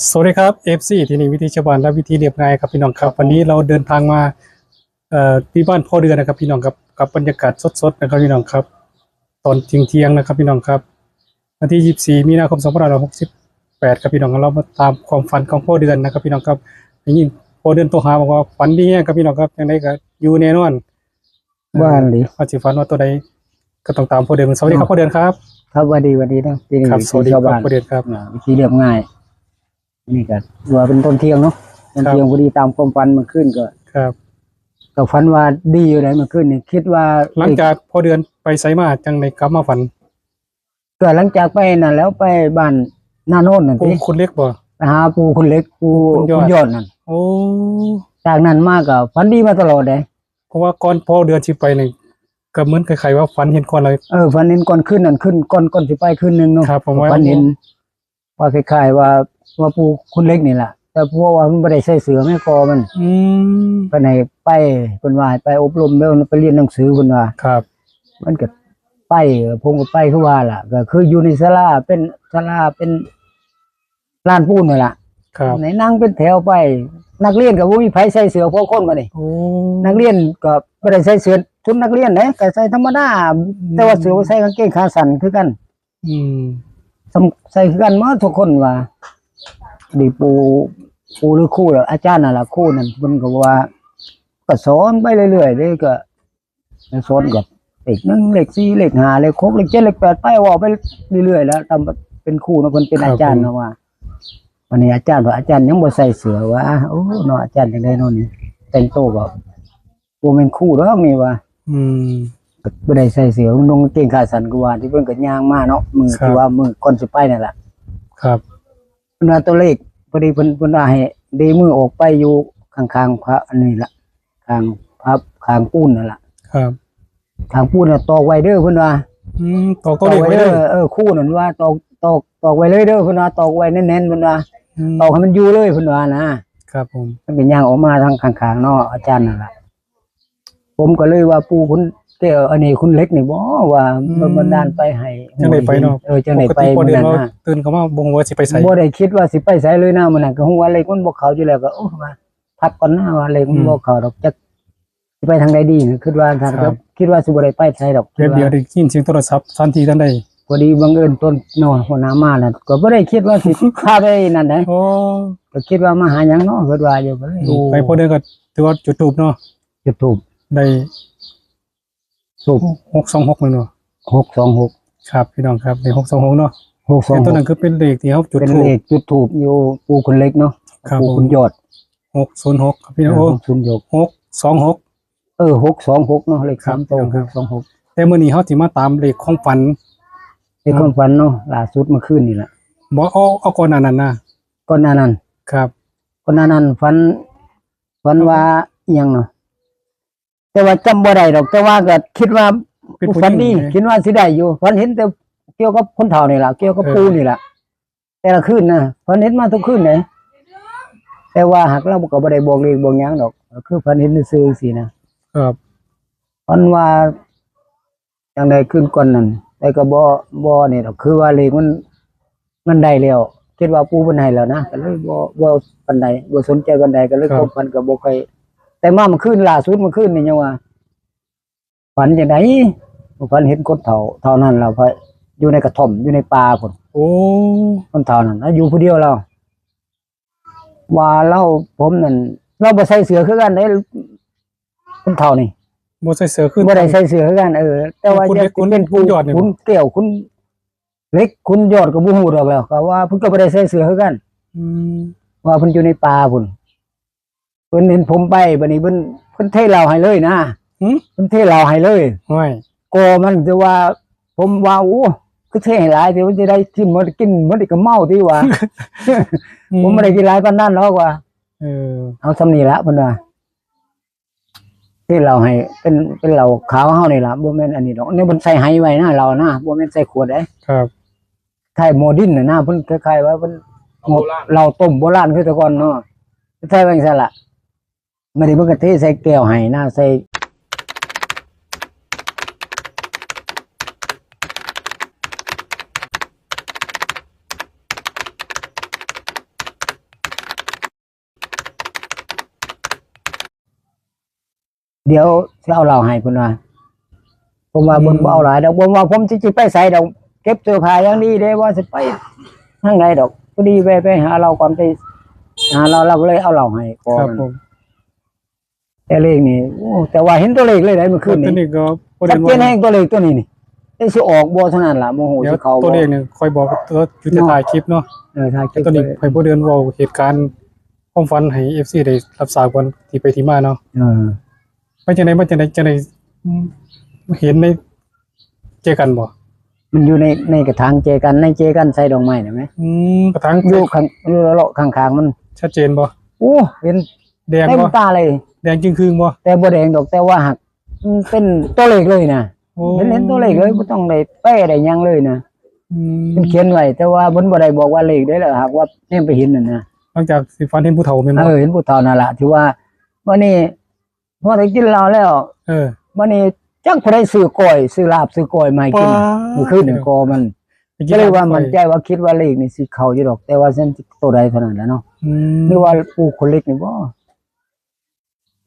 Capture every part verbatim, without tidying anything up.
สวัสดีครับ เอฟซี ที่นี่วิถีชาวบ้านและวิถีเรียบง่ายครับพี่น้องครับ วันนี้เราเดินทางมาเอ่อที่บ้านพ่อเดือนนะครับพี่น้องครับ กับบรรยากาศสดๆนะครับพี่น้องครับ ตอนเที่ยงๆนะครับพี่น้องครับ วันที่ยี่สิบสี่มีนาคมสองพันห้าร้อยหกสิบแปดครับพี่น้อง เรามาตามความฝันของพ่อเดือนนะครับพี่น้องครับ ได้ยินพ่อเดือนโทรหาบอกว่าฝันดีแฮงครับพี่น้องครับ จั่งใดก็อยู่แน่นอน บ้านหรือ ว่าสิฝันว่าตัวใดก็ต้องตามพ่อเดือน สวัสดีครับ พ่อเดือนครับ ครับ สวัสดี สวัสดีเนาะ ที่นี่ ครับ วิถีชาวบ้าน สวัสดีครับ พ่อเดือนครับ อ่า วิถีเรียบง่าย นี่ก็ว่าเป็นตอนเที่ยงเนาะ ตอนเที่ยง ครับ พอดีตามความฝันเมื่อคืนก็ ครับ ก็ฝันว่าดีอยู่เลยเมื่อคืนนี่ คิดว่า หลังจากพ่อเดือนไปไสมาจั่งใดกลับมาฝัน ก็หลังจากไปนั่นแล้วไปบ้านนาโนนนั่น ปู่ สิ ขุนเหล็กบ่ ไปหาปู่ขุนเหล็ก ปู่ ปู่ขุนยอด ขุนยอดนั่น โอ้ จากนั้นมาก็ฝันดีมาตลอดเลย เพราะว่าก่อนพ่อเดือนสิไปนี่ก็เหมือนคล้ายๆว่าฝันเห็นก่อนเลย เออ ฝันเห็นก่อนคืนนั่น คืนก่อน ก่อนสิไปคืนหนึ่งเนาะ ครับผม ฝันเห็น ว่า ว่าคล้ายๆว่า ว่าปู่ขุนเหล็กนี่แหละ แต่เพราะว่ามันบ่ได้ใส่เสื้อแม่กอมัน อืม เพิ่นให้ไป เพิ่นว่าให้ไปอบรมเด้อ ไปเรียนหนังสือ เพิ่นว่า ครับ มันก็ไป ผมก็ไปคือว่าล่ะ ก็คืออยู่ในศาลา เป็นศาลา เป็นลานปูนนั่นล่ะ ครับ ในนั่งเป็นแถวไป นักเรียนก็บ่มีไผใส่เสื้อพวกคนมานี่ โอ้ นักเรียนก็บ่ได้ใส่เสื้อชุดนักเรียนเด้ ก็ใส่ธรรมดา อืม แต่ว่าเสื้อใส่กางเกงขาสั้นคือกัน อืม ใส่คือกันหมดทุกคนว่า ดีปู่ ปู่หรือครูล่ะ อาจารย์นั่นล่ะ ครูนั่น เพิ่นก็ว่า ก็สอนไปเรื่อยๆเด้ ก็สอนกับเลขหนึ่ง เลขสี่ เลขห้า เลขหก เลขเจ็ด เลขแปด ไปเว้าไปเรื่อยๆแล้ว ตามเป็นครูเนาะ เพิ่นเป็น ครับ อาจารย์เนาะว่า วันนี้อาจารย์ว่า อาจารย์ยังบ่ใส่เสื้อว่า โอ้เนาะ อาจารย์จั่งใดเนาะนี่ แต่งตัวก็ บ่แม่นครูดอกนี่ว่า อืม บ่ได้ใส่เสื้อ นุ่งกางเกงขาสั้นก็ว่า ที่เพิ่นก็ย่างมาเนาะ มื้อ ครับ ที่ว่ามื้อก่อนสิไปนั่นล่ะ ครับ เพิ่นว่าตัวเลข พอดีเพิ่น เพิ่นว่าให้เดมือออกไปอยู่ข้างๆพระอันนี้ล่ะ ข้างพระ ข้างปูนนั่นล่ะ ครับ ข้างปูนน่ะตอกไว้เด้อเพิ่นว่า อืม ตอกตัวเลขไว้เลย ตอกไว้เด้อ เออ ครูนั่นว่าตอก ตอก ตอกไว้เลยเด้อเพิ่นว่า ตอกไว้แน่นๆเพิ่นว่า อืม ตอกให้มันอยู่เลยเพิ่นว่านะ ครับผม มันเป็นย่างออกมาทางข้างๆเนาะ อาจารย์นั่นล่ะ ผมก็เลยว่าปู่ขุนแก้ว อันนี้ขุนเหล็กนี่บ่ว่า อืม มันบันดาลไปให้ จั่งใดไปเนาะ เออ จั่งใดไป ปกติพ่อเดือน มื้อนั้น เรา นะ ตื่นเข้ามาบ่ฮู้ว่าสิไปไส บ่ได้คิดว่าสิไปไสเลยนะ มื้อนั้นก็ฮู้ว่าเลขมันบ่เข้าอยู่แล้ว ก็ โอ้ ว่าพักก่อนนะ ว่าเลขมัน อืม บ่เข้าดอก จักสิไปทางใดดี คิดว่าซั่น ครับ ก็คิดว่าสิบ่ได้ไปไสดอก แป๊บเดียวได้ยินเสียงโทรศัพท์ทันทีทันใด พอดีบังเอิญต้นเนาะ หัวหน้ามาน่ะ ก็บ่ได้คิดว่าสิพาไปนั่นนะ โอ้ ก็คิดว่ามาหาหยังเนาะ คิดว่าอยู่ ก็เลย อืม โอ้ ไปพ่อเดือนก็ถือว่าจุดธูปเนาะ จุดธูป ได้ ธูป หกสองหก แม่นบ่ หกสองหก ครับ พี่น้องครับ ได้ หกสองหก เนาะ หกสองหก แต่ตัวนั้นคือเป็นเลขที่เฮาจุดธูป เป็นเลขจุดธูปอยู่ปู่ขุนเหล็กเนาะ ครับ ปู่ขุนยอด หกศูนย์หก ครับพี่น้อง เออ โอ้ หกศูนย์หก หกสองหก เออ หกสองหก เนาะ เลข ครับ สามตัว พี่น้องครับ หกสองหก แต่มื้อนี้เฮาสิมาตามเลขความฝัน เลขความฝันเนาะ ล่าสุดเมื่อคืนนี่แหละ บ่ เอา เอาก่อนหน้านั้นนะ ก่อนหน้านั้น ครับ ก่อนหน้านั้นฝัน ฝันว่าอิหยังเนาะ แต่ว่าจำบ่ได้ดอก แต่ว่าก็คิดว่า เป็นผู้หญิง ฝันดี ไง คิดว่าสิได้อยู่ ฝันเห็นแต่เกี่ยวกับคนเฒ่านี่ล่ะ เกี่ยวกับ เออ ปู่นี่ล่ะ แต่ละคืนนะ ฝันเห็นมาทุกคืนเลย แต่ว่าหากเราก็บ่ได้บอกเลขบอกหยังดอก ก็คือฝันเห็นซื่อๆสินะ ครับ ฝันว่าจั่งใดคืนก่อนนั่น แต่ก็บ่ บ่นี่ดอก คือว่าเลขมัน มันได้แล้ว คิดว่าปู่เพิ่นให้แล้วนะ ก็เลยบ่ บ่ปานใด บ่สนใจปานใด ก็เลย ครับ ความฝันก็บ่ค่อย แต่มาเมื่อคืน ล่าสุดเมื่อคืนนี่ยังว่า ฝันจั่งใด ฝันเห็นคนเฒ่า เฒ่านั้นล่ะ ไปอยู่ในกระท่อม อยู่ในป่าพุ้น โอ้ คนเฒ่านั้น แล้วอยู่ผู้เดียวลาว ว่าลาว ผมนั่น ลาวบ่ใส่เสื้อคือกันเด้ คนเฒ่านี่ บ่ใส่เสื้อคือ บ่ได้ใส่เสื้อคือกัน เออ แต่ว่า โอ้ ขุนเหล็ก จะเป็น ขุน ขุนยอดนี่บ่ ขุนแก้ว ขุนเหล็ก ขุนยอดก็บ่ฮู้ดอกแล้ว ก็ว่าเพิ่นก็บ่ได้ใส่เสื้อคือกัน อืม ว่าเพิ่นอยู่ในป่าพุ้น เพิ่นเห็นผมไป บัดนี้เพิ่น เพิ่นเทเหล้าให้เลยนะ หึ เพิ่นเทเหล้าให้เลย โอ้ย ก็มันจะว่า ผมว่า โอ้ คือเทให้หลาย เดี๋ยวมันจะได้กินหมด กินหมดก็เมาติว่า อืม ผมบ่ได้กินหลายปานนั้นหรอกว่า เออ เอาส่ำนี้ละเพิ่นว่า เทเหล้าให้ เป็น เป็นเหล้าขาวเฮานี่ล่ะ บ่แม่นอันนี้ดอก เนี่ยเพิ่นใส่ไหไว้นะ เหล้านะ บ่แม่นใส่ขวดเด้ ครับ คล้ายหม้อดินน่ะนะ เพิ่นคล้ายๆว่าเพิ่น เหล้าโบราณ เหล้าต้มโบราณคือแต่ก่อนเนาะ ใส่ไว้จั่งซั้นล่ะ มื้อนี้เพิ่นก็เทใส่แก้วให้นะ ใส่ เดี๋ยวสิเอาเหล้าให้เพิ่นว่า ผมว่า อืม เพิ่นบ่เอาหลายดอก ผมว่าผมสิ สิไปไสดอก เก็บเสื้อผ้าอย่างดีเด้ ว่าสิไปทางใดดอก พอดีแวะไปหาเหล้าก่อน ไปหาเหล้า เราก็เลยเอาเหล้าให้ก่อน ครับผม แต่เลขนี่ โอ้ แต่ว่าเห็นตัวเลขเลยได้เมื่อคืน ตัวนี้ นี้ก็บ่ได้ ชัดเจนแฮงตัวเลขตัวนี้นี่ แต่สิออกบ่เท่านั้นล่ะ บ่ฮู้ เดี๋ยว สิเข้าบ่ ตัวเลขนี่ค่อยบอกตัว อยู่ใน เนาะ ท้ายคลิปเนาะ เออ ท้ายคลิป ตัวนี้ เลย ให้พ่อเดือนเว้าเหตุการณ์ความฝันให้ เอฟซี ได้รับทราบก่อน ที่ไปที่มาเนาะ เออ ไปจังใด มาจังใด จังใด อืม เห็นในแจกันบ่ มันอยู่ใน ในกระถางแจกัน ในแจกันใส่ดอกไม้น่ะแหม อืม กระถาง อยู่ข้าง อยู่เลาะข้างๆมัน ชัดเจนบ่ โอ้ เห็น แดงบ่ เต็มตาเลย แดงจึ่งครึ่งบ่ แต่บ่แดงดอก แต่ว่าหาก มันเป็นตัวเลขเลยนะ โอ้ เห็น เห็นตัวเลขเลย บ่ต้องได้แปลได้หยังเลยนะ อืม เพิ่นเขียนไว้ แต่ว่าเพิ่นบ่ได้บอกว่าเลขเด้อล่ะ หากว่าแนมไปเห็นนั่นนะ หลังจากสิฝันเห็นผู้เฒ่าแม่นบ่ เออ เห็นผู้เฒ่านั่นล่ะ ที่ว่า บัดนี้ พอได้กินเหล้าแล้ว เออ บัดนี้จักผู้ใดซื้อก้อย ซื้อลาบ ซื้อก้อยมาให้กิน ป๊าด มื้อคืนนั่น เออ ก็มัน ไปกิน ก็เลยว่า ลาบ มั่นใจว่า คิดว่าเลขนี่สิเข้าอยู่ดอก แต่ว่าฉันโตใดเท่านั้นแหละเนาะ อืม หรือว่าปู่คนเล็กนี่บ่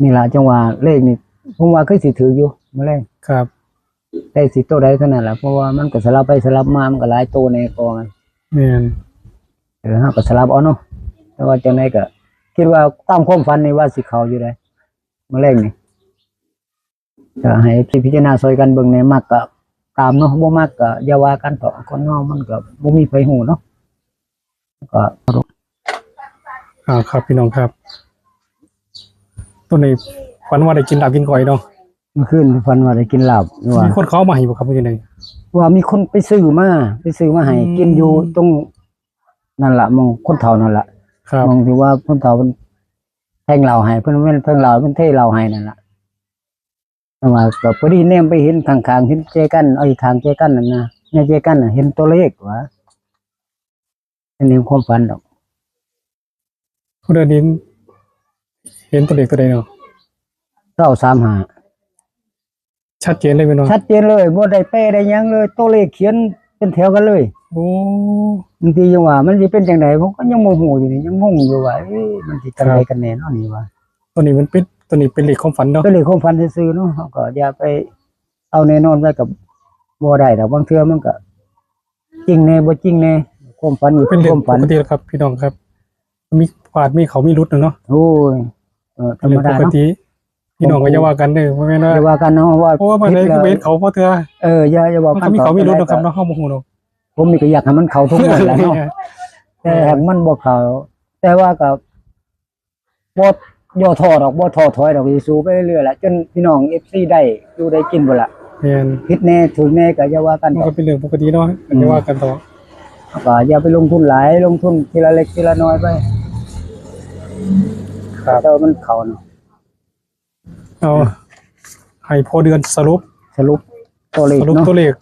นี่ล่ะ จังว่าเลขนี่ ผมว่าคือสิถืกอยู่มื้อแลง ครับ แต่สิโตใดเท่านั้นล่ะ เพราะว่ามันก็สลับไปสลับมา มันก็หลายโตแน่ ก็ แม่น เออ เฮาก็สลับเอาเนาะ แต่ว่าจังใดก็คิดว่าตามความฝันนี่ว่าสิเข้าอยู่เด้ มื้อแลงนี่ ก็ให้ เอฟซี พิจารณาช่วยกันเบิ่งแหน่ มักก็ตามเนาะ บ่มักก็อย่าว่ากันเถาะ คนเฮามันก็บ่มีไผฮู้เนาะ ก็ อ่า ครับ พี่น้องครับ ตัวนี้ฝันว่าได้กินลาบกินก้อยเนาะ เมื่อคืนฝันว่าได้กินลาบ ว่ามีคนเขาเอามาให้บ่ครับ ว่าจังใด ว่ามีคนไปซื้อมา ไปซื้อมาให้ อืม กินอยู่ตรงนั่นล่ะ หม่องคนเฒ่านั่นล่ะ ครับ หม่องที่ว่าคนเฒ่าเพิ่นแทงเหล้าให้ เพิ่นแม่นแทงเหล้า เพิ่นเทเหล้าให้นั่นล่ะ แต่ว่าก็พอดีแนมไปเห็นข้างๆ เห็นแจกัน เอาอีกข้างแจกันนั่นนะ ในแจกันน่ะเห็นตัวเลขว่า อันนี้ความฝันดอก ผู้ใดเห็น เห็นตัวเลขตัวใดเนาะ เก้าสามห้า ชัดเจนเลยแม่นบ่ ชัดเจนเลย บ่ได้แปลได้หยังเลย ตัวเลขเขียนเป็นแถวกันเลย โอ้ บางทียังว่ามันสิเป็นจังใด ผมก็ยังโมโหอยู่นี่ ยังงงอยู่ว่า เอ๊ะ มันสิจังใด ครับ กันแน่เนาะนี่ว่า ตัวนี้มันเป็น ตัวนี้เป็นเลขความฝันเนาะ เป็นเลขความฝันซื่อๆเนาะ เราก็อย่าไปเอาแน่นอนไว้กับบ่ได้ดอก บางเทื่อมันก็จริงแน่บ่จริงแน่ ความฝันก็ เป็นเรื่อง ความฝัน ปกติแล้วครับ พี่น้องครับ มีพลาด มีเข้ามีหลุดนะเนาะ โอ้ย เออ ธรรมดาเนาะ เป็นเรื่องปกติ พี่น้องก็อย่าว่ากันเด้อ บ่แม่นว่า อย่าว่ากันเนาะ ว่า โอ้ มาไหน ผิดแล้ว ก็ไปเห็นเขาบ่เทื่อ เออ อย่า อย่าว่ากัน มันก็มีเข้ามีหลุดนะครับเนาะ เฮาบ่ฮู้ดอก ผมนี่ก็อยากให้มันเข้าทุกงวดแหละเนาะ แต่หากมันบ่เข้า แต่ว่าก็ บ่ย่อท้อดอก บ่ท้อถอยดอก สิสู้ไปเรื่อยๆแหละ จนพี่น้อง เอฟซี ได้อยู่ได้กินพุ้นล่ะ แม่น ผิดแน่ถูกแน่ก็อย่าว่ากัน มันก็เป็นเรื่องปกติเนาะ อืม อย่าว่ากันเถาะ ก็อย่าไปลงทุนหลาย ลงทุนทีละเล็กทีละน้อยไป ครับ แต่ว่ามันเข้าเนาะ เอา ให้พ่อเดือนสรุป สรุปตัวเลข สรุป เนาะ ตัวเลข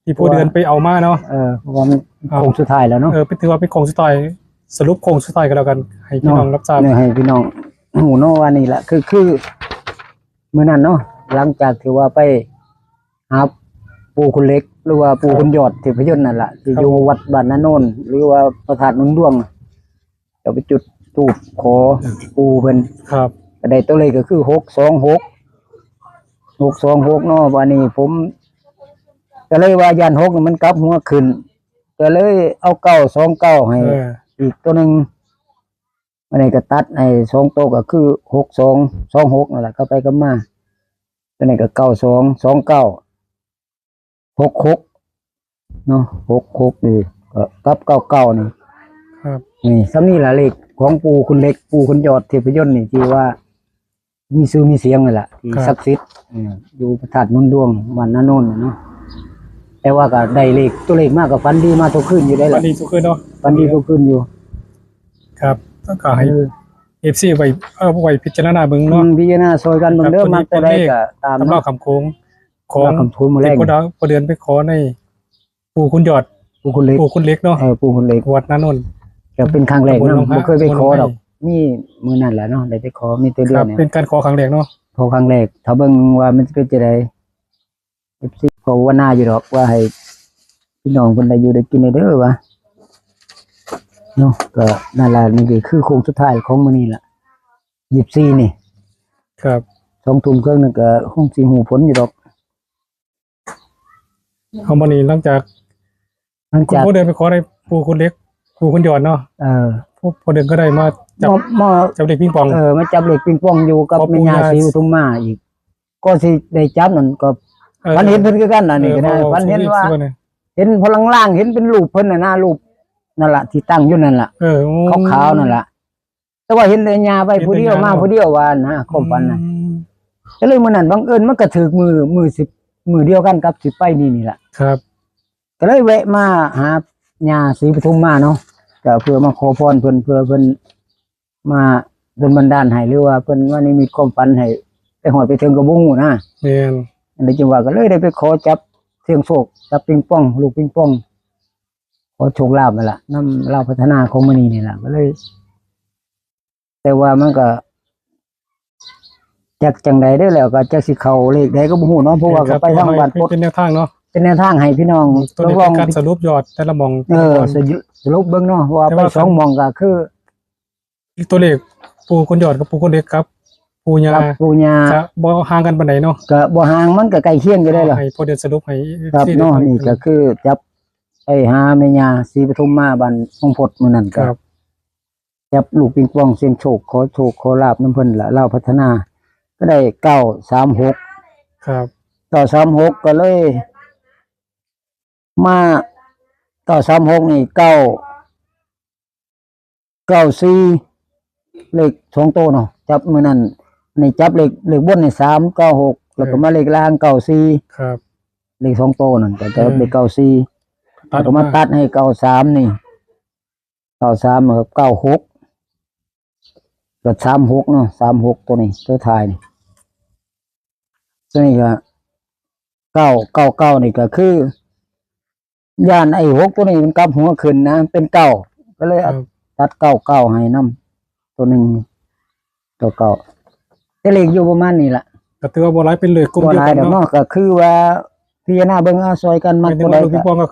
ที่พ่อเดือนไปเอามาเนาะ เออ เพราะว่ามัน เอา โค้งสุดท้ายแล้วเนาะ เออ เป็น ถือว่าเป็นโค้งสุดท้าย สรุปโค้งสุดท้ายก็แล้วกัน ให้พี่น้อง เนาะ รับทราบ เนี่ย ให้พี่น้องฮู้เนาะว่านี่แหละ คือ คือ มื้อนั้นเนาะ หลังจากที่ว่าไปหาปู่คุณเหล็ก หรือว่าปู่ ครับ คุณยอดเทพยนต์นั่นล่ะ ที่ ครับ อยู่วัดบ้านนาโนน หรือว่าพระธาตุหนุนดวง ก็ไปจุดธูปขอปู่เพิ่น ครับ ก็ได้ตัวเลขก็คือ หกสองหก หกสองหก เนาะ บาดนี้ผมก็เลยว่าย่าน หก นี่มันกลับหัวขึ้น ก็เลยเอา เก้าสองเก้า ให้ เออ อีกตัวหนึ่ง อันนี้ก็ตัดให้สองตัวก็คือ หกสองสองหก นั่นแหละ กลับไปกลับมา ตัวนี้ก็ เก้าสองสองเก้า หกหก เนาะ หกหก นี่ก็กับ เก้าเก้า นี่ ครับ นี่ ส่ำนี้ล่ะ เลขของปู่คุณเหล็ก ปู่คุณยอดเทพยนต์นี่ ที่ว่ามีชื่อมีเสียงนั่นแหละ ที่ ครับ ศักดิ์สิทธิ์ เออ อยู่พระธาตุหนุนดวง บ้านนาโนนน่ะเนาะ แต่ว่าก็ได้เลข ตัวเลขมาก็ฝันดีมาทุกคืนอยู่ได้ล่ะ ฝันดีทุกคืนเนาะ ฝันดีทุกคืนอยู่ ครับ ก็ให้ เออ เอฟซี ไว้ เอาไว้พิจารณาเบิ่งเนาะ อืม พิจารณาช่วยกันเบิ่งเด้อ ครับ มักตัวใดก็ตามเนาะ ตำราคำโขง ของ ตำราคำโขงมื้อแลง ที่พ่อดาว พ่อเดือนไปขอใน ปู่คุณยอด ปู่คุณเหล็ก ปู่คุณเหล็กเนาะ เออ ปู่คุณเหล็ก วัดนาโนน ก็เป็นครั้งแรกเนาะ ตำบลหนองฮะ บ่เคยไปขอดอก ตำบลหนองไฮ มีมื้อนั้นแหละเนาะ ได้ไปขอ มีแต่เรื่อง ครับ เนี่ย เป็นการขอครั้งแรกเนาะ ขอครั้งแรก ถ้าเบิ่งว่ามันจะเป็นจังใด เอฟซี ภาวนาอยู่ดอกว่าให้พี่น้องเพิ่นได้อยู่ได้กินเด้อว่า เนาะ ก็นั่นล่ะ นี่ก็คือโค้งสุดท้ายของมื้อนี้ล่ะ ยี่สิบสี่ นี่ ครับ สองทุ่มครึ่งนั่นก็คงสิฮู้ผลอยู่ดอก เอามานี่หลังจาก หลังจาก คุณพ่อเดินไปขอได้ปู่คุณเล็ก ปู่คุณยอดเนาะ เออ พ่อ พ่อเดินก็ได้มาจับ มา มา จับเลขปิงปอง เออ มาจับเลขปิงปองอยู่กับ ขอปู่ แม่ย่า ย่า ศรีปทุมมาอีก ก็สิได้จับนั่นก็ เออ ฝันเห็นเพิ่นคือกันล่ะนี่ก็ได้ เออ ฝันเห็นว่า เห็นพอลางๆ เห็นเป็นรูปเพิ่นน่ะนะ รูปนั่นล่ะ ที่ตั้งอยู่นั่นล่ะ เออ โอ้ ขาวๆ นั่นล่ะ แต่ว่าเห็นแต่ย่าไปผู้เดียว เห็นแต่ย่า มาผู้เดียวว่านะ ความฝันน่ะ อืม ก็เลยมื้อนั้นบังเอิญมันก็ถืกมื้อ มื้อสิบ มื้อเดียวกันกับสิไปนี่นี่ล่ะ ครับ ก็เลยแวะมาหาย่าศรีปทุมมาเนาะ ก็เพื่อมาขอพรเพิ่น เพื่อเพิ่นมาดลบันดาลให้ หรือว่าเพิ่นมานิมิตความฝันให้ไปฮอดไปถึงก็บ่ฮู้นะ แม่น อันนี้จังว่าก็เลยได้ไปขอจับเสี่ยงโชค จับปิงปอง ลูกปิงปอง ขอโชคลาภนั่นล่ะ นำลาวพัฒนาของมื้อนี้นี่ล่ะ ก็เลย แต่ว่ามันก็ จักจังใดเด้อ แล้วก็จักสิเข้าเลขใดก็บ่ฮู้เนาะ เพราะว่าก็ไปทางบ้าน เป็นแนวทางเนาะ เป็นแนวทางให้พี่น้อง ตัวนี้ ลอง เป็นการสรุปยอดแต่ละหม่อง เออ สรุป สรุปเบิ่งเนาะ ว่า แต่ ไป ว่า สองหม่องก็คือ อีกตัวเลขปู่คุณยอดกับปู่คุณเล็กครับ ปู่ย่า กับปู่ย่า ก็บ่ห่างกันปานใดเนาะ ก็บ่ห่าง มันก็ใกล้เคียงอยู่ได้ล่ะ ให้พ่อเดินสรุปให้ ครับ เอฟซี เนาะ ได้ฟัง นี่ก็คือจับไปหาแม่ย่าศรีปทุมมาบ้านหนองพดมื้อนั้นก็ ครับ จับลูกปิงปองเสี่ยงโชค ขอโชคขอลาภนำเพิ่นล่ะ ลาวพัฒนา ก็ได้เก้าสามหก ครับ เก้าสามหก ก็เลย มา เก้าสามหก นี่ เก้า เก้าสี่ เลขสองตัวเนาะ จับมื้อนั้น นี่จับเลข เลขบนนี่ สามเก้าหก แล้วก็ เออ มาเลขล่าง เก้าสี่ ครับ เลขสองตัวนั่น ก็จับ เออ เลข เก้าสี่ ตัด แล้วก็มา ออกมา ตัดให้ เก้าสาม นี่ เก้าสาม กับ เก้าหก กับ สามหก เนาะ สามหก ตัวนี้ ตัวท้ายนี่ ตัวนี้ก็ เก้าเก้าเก้า นี่ก็คือ ย่านไอ้ หก ตัวนี้มันกลับหัวขึ้นนะ เป็น เก้า ก็เลยเอา ครับ ตัด เก้าเก้า ให้นำ ตัวหนึ่ง ตัวเก้า แต่เลขอยู่ประมาณนี้ล่ะ ก็ถือว่าบ่หลาย เป็นเลขกลุ่ม บ่หลาย เดียวกัน ดอก เนาะ เนาะ ก็คือว่าพิจารณาเบิ่งเอา ซอยกัน มักตัวใด เป็นว่าลูกปิงปองก็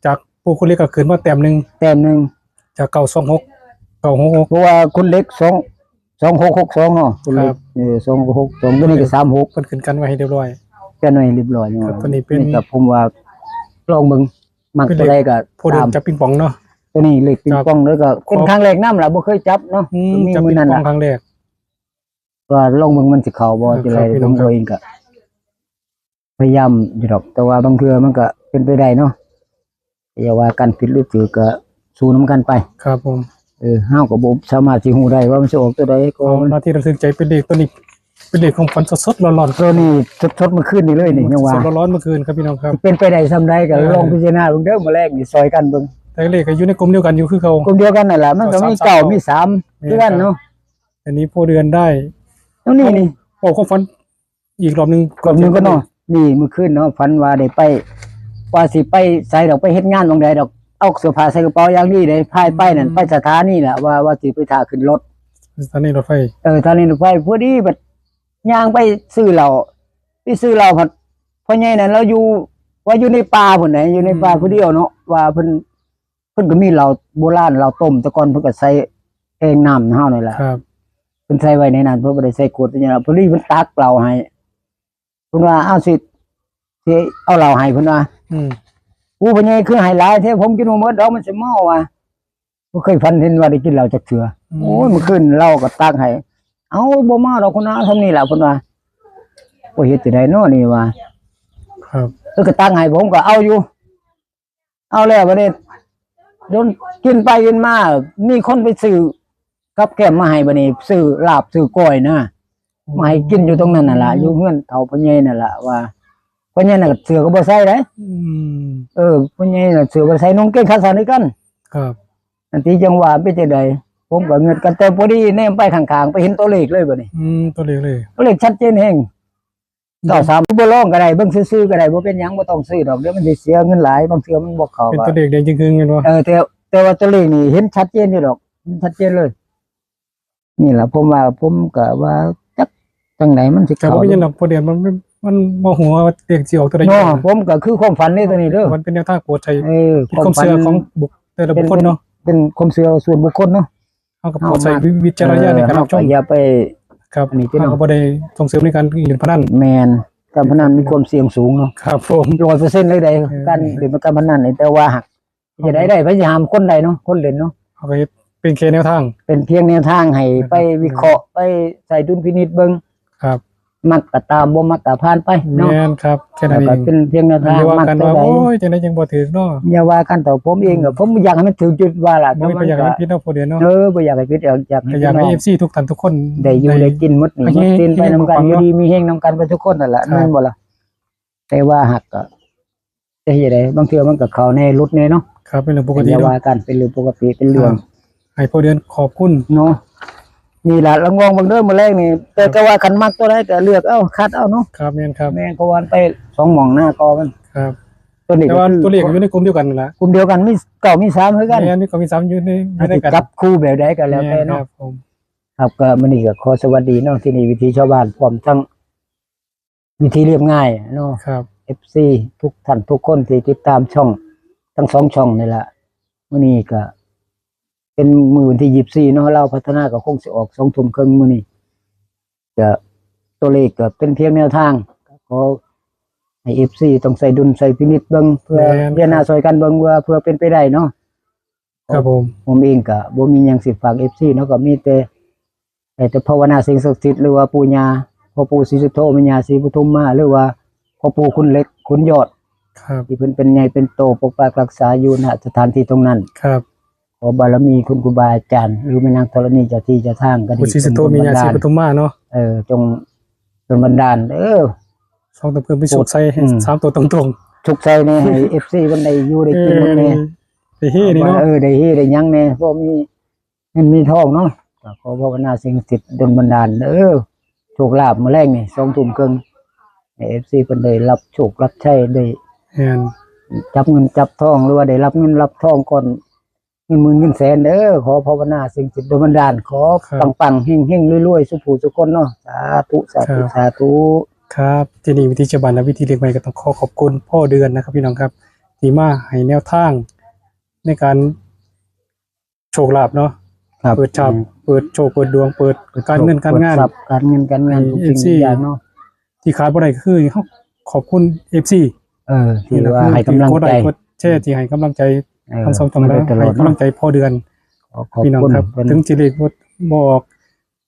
จากปู่คุณเล็กก็ขึ้นมาแต้มหนึ่ง แต้มหนึ่ง จาก เก้าสองหก เก้าหกหก เพราะว่าคุณเล็ก สอง สองหกหกสอง เนาะ คุณเล็ก ครับ เออ สองหกหกสอง ตัวนี้ก็ สามหก เพิ่นขึ้นกันไว้ให้เรียบร้อย กันไว้เรียบร้อยเนาะ ครับ ตัวนี้เป็น นี่ก็ผมว่าลองเบิ่ง มักตัวใดก็ เป็นเลขผู้เดิน ตาม จับปิงปองเนาะ ตัวนี้เลขปิงปอง ครับ แล้วก็เป็น ครับ ครั้งแรกนำล่ะ บ่เคยจับเนาะ อืม มี จับ มื้อ ปิง นั้น ปอง ล่ะ ครั้งแรก ก็ลองเบิ่งมันสิเข้าบ่ เออ จังใด ครับ พี่น้อง ผม ครับ เองก็พยายามอยู่ดอก แต่ว่าบางเทื่อมันก็เป็นไปได้เนาะ อย่าว่ากันผิดหรือถูกก็สู้นำกันไป ครับผม เออ เฮาก็บ่สามารถสิฮู้ได้ว่ามันสิออกตัวใด ก็ เอาหน้าที่ระทึกใจเป็นเลขตัวนี้ เป็นเลขของฝันสดๆร้อนๆ ตัวนี้สดๆเมื่อคืนนี้เลยนี่ ยังว่า สดๆร้อนๆเมื่อคืนครับพี่น้องครับ สิเป็นไปได้ส่ำใดก็ เออ ลองพิจารณาเบิ่งเด้อ มื้อแรกนี่ซอยกันเบิ่ง แต่เลขก็อยู่ในกลุ่มเดียวกันอยู่คือเก่า กลุ่มเดียวกันนั่นล่ะ มันก็มี เก้าสามสาม มี สาม แม่น คือกัน ครับ เนาะ อันนี้พ่อเดือนได้ แล้วนี่ นี่ โอ้ ความฝันอีกรอบหนึ่ง รอบหนึ่งก็เนาะ นี่มื้อคืนเนาะ ฝันว่าได้ไป ว่าสิไปไสดอก ไปเฮ็ดงานหม่องใดดอก เอาเสื้อผ้าใส่กระเป๋าอย่างดีเลย พายไปนั่น อืม ไปสถานีแหละ ว่า ว่าสิไปท่าขึ้นรถ สถานีรถไฟ เออ สถานีรถไฟ พอดีบัดย่างไปซื้อเหล้า ไปซื้อเหล้า พัดพ่อใหญ่นั่นเราอยู่ ว่าอยู่ในป่าพุ้นน่ะ อยู่ในป่า อืม ผู้เดียวเนาะ ว่าเพิ่น เพิ่นก็มีเหล้าโบราณ เหล้าต้ม แต่ก่อนเพิ่นก็ใส่แอ่งน้ำเฮานี่แหละ ครับ เพิ่นใส่ไว้ในนั้น เพิ่นบ่ได้ใส่ขวดเป็นหยัง พอดีเพิ่นตักเหล้าให้ เพิ่นว่า "เอาสิ สิเอาเหล้าให้" เพิ่นว่า อืม "อู้ พ่อใหญ่คือให้หลายแท้ ผมกินบ่หมดดอก มันสิเมา" ว่า บ่เคยฝันเห็นว่าได้กินเหล้าจักเทื่อ อืม โอ้ย มื้อคืนเหล้าก็ตักให้ "เอา บ่เมาดอกคุณอา ส่ำนี้ล่ะ" เพิ่นว่า "โอ้ย เฮ็ดจั่งใด๋น้อนี่" ว่า ครับ เออ ก็ตักให้ ผมก็เอาอยู่ เอาแล้วบัดนี้ โดนกินไปกินมา มีคนไปซื้อกับแกล้มมาให้ บัดนี้ซื้อลาบซื้อก้อยนะ มาให้กินอยู่ตรงนั้นน่ะล่ะ อืม อยู่เฮือนเฒ่าพ่อใหญ่นั่นล่ะ ว่า พ่อใหญ่น่ะเสื้อก็บ่ใส่เด้ อืม เออ พ่อใหญ่น่ะเสื้อบ่ใส่ นุ่งกางเกงขาสั้นคือกัน ครับ อันที่จังหวะเป็นจั่งใด ผมก็เงือดกัน แต่พอดีแนมไปข้างๆ ไปเห็นตัวเลขเลยบัดนี้ อืม ตัวเลขเลย ตัวเลขชัดเจนแฮง อืม เก้าสาม บ่ลองก็ได้ เบิ่งซื่อๆก็ได้ บ่เป็นหยัง บ่ต้องซื้อดอก เดี๋ยวมันสิเสียเงินหลาย บางเทื่อมันบ่เข้า เป็น ก็ ตัวเลขแดงจึงครึ่งแม่นบ่ เออ แต่ แต่ว่าตัวเลขนี่เห็นชัดเจนอยู่ดอก เห็นชัดเจนเลย นี่ล่ะ ผมว่า ผมก็ว่าจักจั่งใด๋มันสิ แต่ เข้า ว่าเป็นหยังดอก พอเดือนมัน มัน มันบ่ฮู้ว่าเลขสิออกตัวใด๋ เนาะ ผมก็คือความฝันนี่ตัวนี้เด้อ มันเป็นแนวทางโปรดใช้ เออ เป็นความเชื่อของบุค แต่ละบุคคลเนาะ เป็น เป็นความเชื่อส่วนบุคคลเนาะ เฮาก็โปรดใช้วิจารณญาณในการรับชม เออ เฮาก็อย่าไป ครับ อันนี้พี่น้อง เฮาก็บ่ได้ส่งเสริมในการเล่นพนัน แม่น การพนันมีความเสี่ยงสูงเนาะ ครับผม ร้อยเปอร์เซ็นต์ เลยได้ เออ การเล่นการพนันนี่ แต่ว่าหาก เฮ็ดได้ได้ ไผสิห้ามคนได้เนาะ คนเล่นเนาะ เฮาก็เฮ็ดเป็นแค่แนวทาง เป็นเพียงแนวทางให้ ครับ ไปวิเคราะห์ ไปใช้ดุลพินิจเบิ่ง ครับ มักก็ตาม บ่มักก็ผ่านไปเนาะ แม่นครับ แค่นั้นเอง แล้วก็เป็นเพียงแนวทาง อย่าว่ากัน มักตัวใด ว่า โอ้ย จังได๋จังบ่ถืกเนาะ อย่าว่ากัน แต่ผมเองก็ อืม ผมอยากให้มันถืกจุดว่าล่ะ บ่ แต่มัน ก็อยากให้มันผิดเนาะ พอดีเนาะ เออ บ่อยากให้ผิด อยาก อยากให้ ก็อยากให้ พี่น้อง เอฟซี ทุกท่านทุกคน ได้อยู่ ได้ ได้กินหมดนี่ ให้ หมดสิ้นไปนำกัน ให้ อยู่ดีมีแฮงนำกันไปทุกคนนั่นล่ะ ครับ แม่นบ่ล่ะ แต่ว่าหากก็ จะเฮ็ดจั่งใด บางเทื่อมันก็เข้าแน่หลุดแน่เนาะ ครับ เป็นเรื่องปกติ อย่า เนาะ ว่ากัน เป็นเรื่องปกติ เป็นเรื่อง ครับ ให้พ่อเดือนขอบคุณเนาะ นี่ล่ะ ลองลองเบิ่งเด้อ มื้อแรกนี่ แต่ ครับ ก็ว่าคันมักตัวใดก็เลือกเอา คัดเอาเนาะ ครับ แม่นครับ แม่น ก็วันไปสองหม่องหน้าก็มัน ครับ ตัวนี้ แต่ว่า ก็คือ ตัวเลขอยู่ในกลุ่มเดียวกันนั่นล่ะ กลุ่มเดียวกัน มีเก้ามีสามคือกัน แม่น มีเก้ามีสามอยู่ใน อยู่ในกัน จับคู่แบบใดก็แล้วแต่เนาะ แม่นครับผม ครับ ก็มื้อนี้ก็ขอสวัสดีเนาะ ที่นี่วิถีชาวบ้าน พร้อมทั้ง วิธีเรียบง่ายเนาะ ครับ เอฟซี ทุกท่านทุกคนที่ติดตามช่อง ทั้งสองช่องนี่ล่ะ มื้อนี้ก็เป็นมื้อวันที่ยี่สิบสี่เนาะ ลาวพัฒนาก็คงสิออกสองทุ่มครึ่งมื้อนี้ ก็ตัวเลขก็เป็นเพียงแนวทาง ก็ขอให้ เอฟซี ต้องใช้ดุลใช้พินิจเบิ่ง เพื่อ แม่นครับ พิจารณาช่วยกันเบิ่งว่าเพื่อเป็นไปได้เนาะ ครับผม ผมเองก็บ่มีหยังสิฝาก เอฟซี เนาะ ก็มีแต่ แต่ภาวนาสิ่งศักดิ์สิทธิ์ หรือว่าปู่ย่า พ่อปู่ศรีสุโธ แม่ย่าศรีปทุมมา หรือว่าพ่อปู่ขุนเหล็ก ขุนยอด ครับ ที่เพิ่นเป็นใหญ่เป็นโตปกปักรักษาอยู่ ณ สถานที่ตรงนั้น ครับ ขอบารมีคุณครูบาอาจารย์ หรือแม่นางธรณีเจ้าที่เจ้าทางก็ดี ปู่ศรีสุโธ แม่ย่าศรีปทุมมาเนาะ เออ จงดลบันดาล เออ สองตัวเพิ่มไปโชคชัย อืม สามตัวตรงๆ โชคชัยนี่ให้ เอฟซี เพิ่นได้อยู่ได้กินนำแน่ เออ ได้เฮนี่เนาะ เออ ได้เฮได้หยังแน่ พอมี เงินมีทองเนาะ ก็ขอภาวนาสิ่งศักดิ์สิทธิ์ดลบันดาลเด้อ โชคลาภมื้อแลงนี่ สองทุ่มครึ่ง ให้ เอฟซี เพิ่นได้รับโชครับชัย ได้ แม่น จับเงินจับทอง หรือว่าได้รับเงินรับทองก่อน เงินหมื่นเงินแสนเด้อ ขอภาวนาสิ่งศักดิ์สิทธิ์ดลบันดาล ขอ ครับ ปังๆ เฮงๆ รวยๆ สุผู้สุคนเนาะ สาธุ สาธุ ครับ สาธุ ครับ ที่นี่วิถีชาวบ้านและวิถีเรียบง่ายก็ต้องขอขอบคุณพ่อเดือนนะครับพี่น้องครับ ที่มาให้แนวทางในการ โชคลาภเนาะ ครับ เปิดชาบ อืม เปิดโชค เปิดดวง เปิด เปิดโชค การเงินการงาน เปิดทรัพย์ การเงินการงาน ให้ ทุกสิ่ง เอฟซี ทุกอย่างเนาะ ที่ขาดบ่ได้ก็คือเฮาขอบคุณ เอฟซี เออ ที่ นี่แหละ ว่าให้กำลังใจ ที่กดไลค์กดแชร์ ที่ให้กำลังใจ เออ ทั้งสองช่อง มาโดยตลอดเนาะ ให้กำลังใจพ่อเดือน ขอขอบคุณ พี่น้องครับ เพิ่น ถึงสิเลขบ่ บ่ออก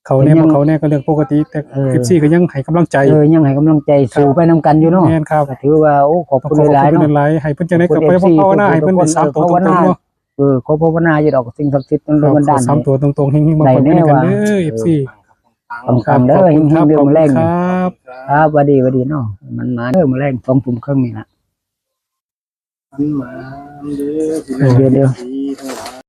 เขาแน่ ก็ยัง บ่เขาแน่ก็เรื่องปกติ แต่ เออ เอฟซี ก็ยังให้กำลังใจ เออ ยังให้กำลังใจ ครับ สู้ไปนำกันอยู่เนาะ แม่นครับ ก็ถือว่า โอ้ ขอบคุณ ต้องขอขอบคุณ หลายๆ เนาะ หลายๆ ให้เพิ่นจังได๋ก็ไป ขอบคุณ เอฟซี ภาวนาให้เพิ่นได้ ทุกคน สามตัวตรงๆ เนาะ เออ ขอภาวนาอยู่ดอกสิ่งศักดิ์สิทธิ์ดลบันดาล ครับ ขอสามตัวตรงๆ เฮงๆ มา ได้แน่ เบิ่งกัน ว่า เด้อ เออ เอฟซี ปังๆ เด้อ ขอบคุณครับ เฮงๆ เด้อ ขอบคุณ มื้อแลง ครับ ครับ หวัดดี หวัดดีเนาะ มันมาเด้อ มื้อแลง สองทุ่มครึ่งนี่ล่ะ มันมาเด้อ เดี๋ยวๆ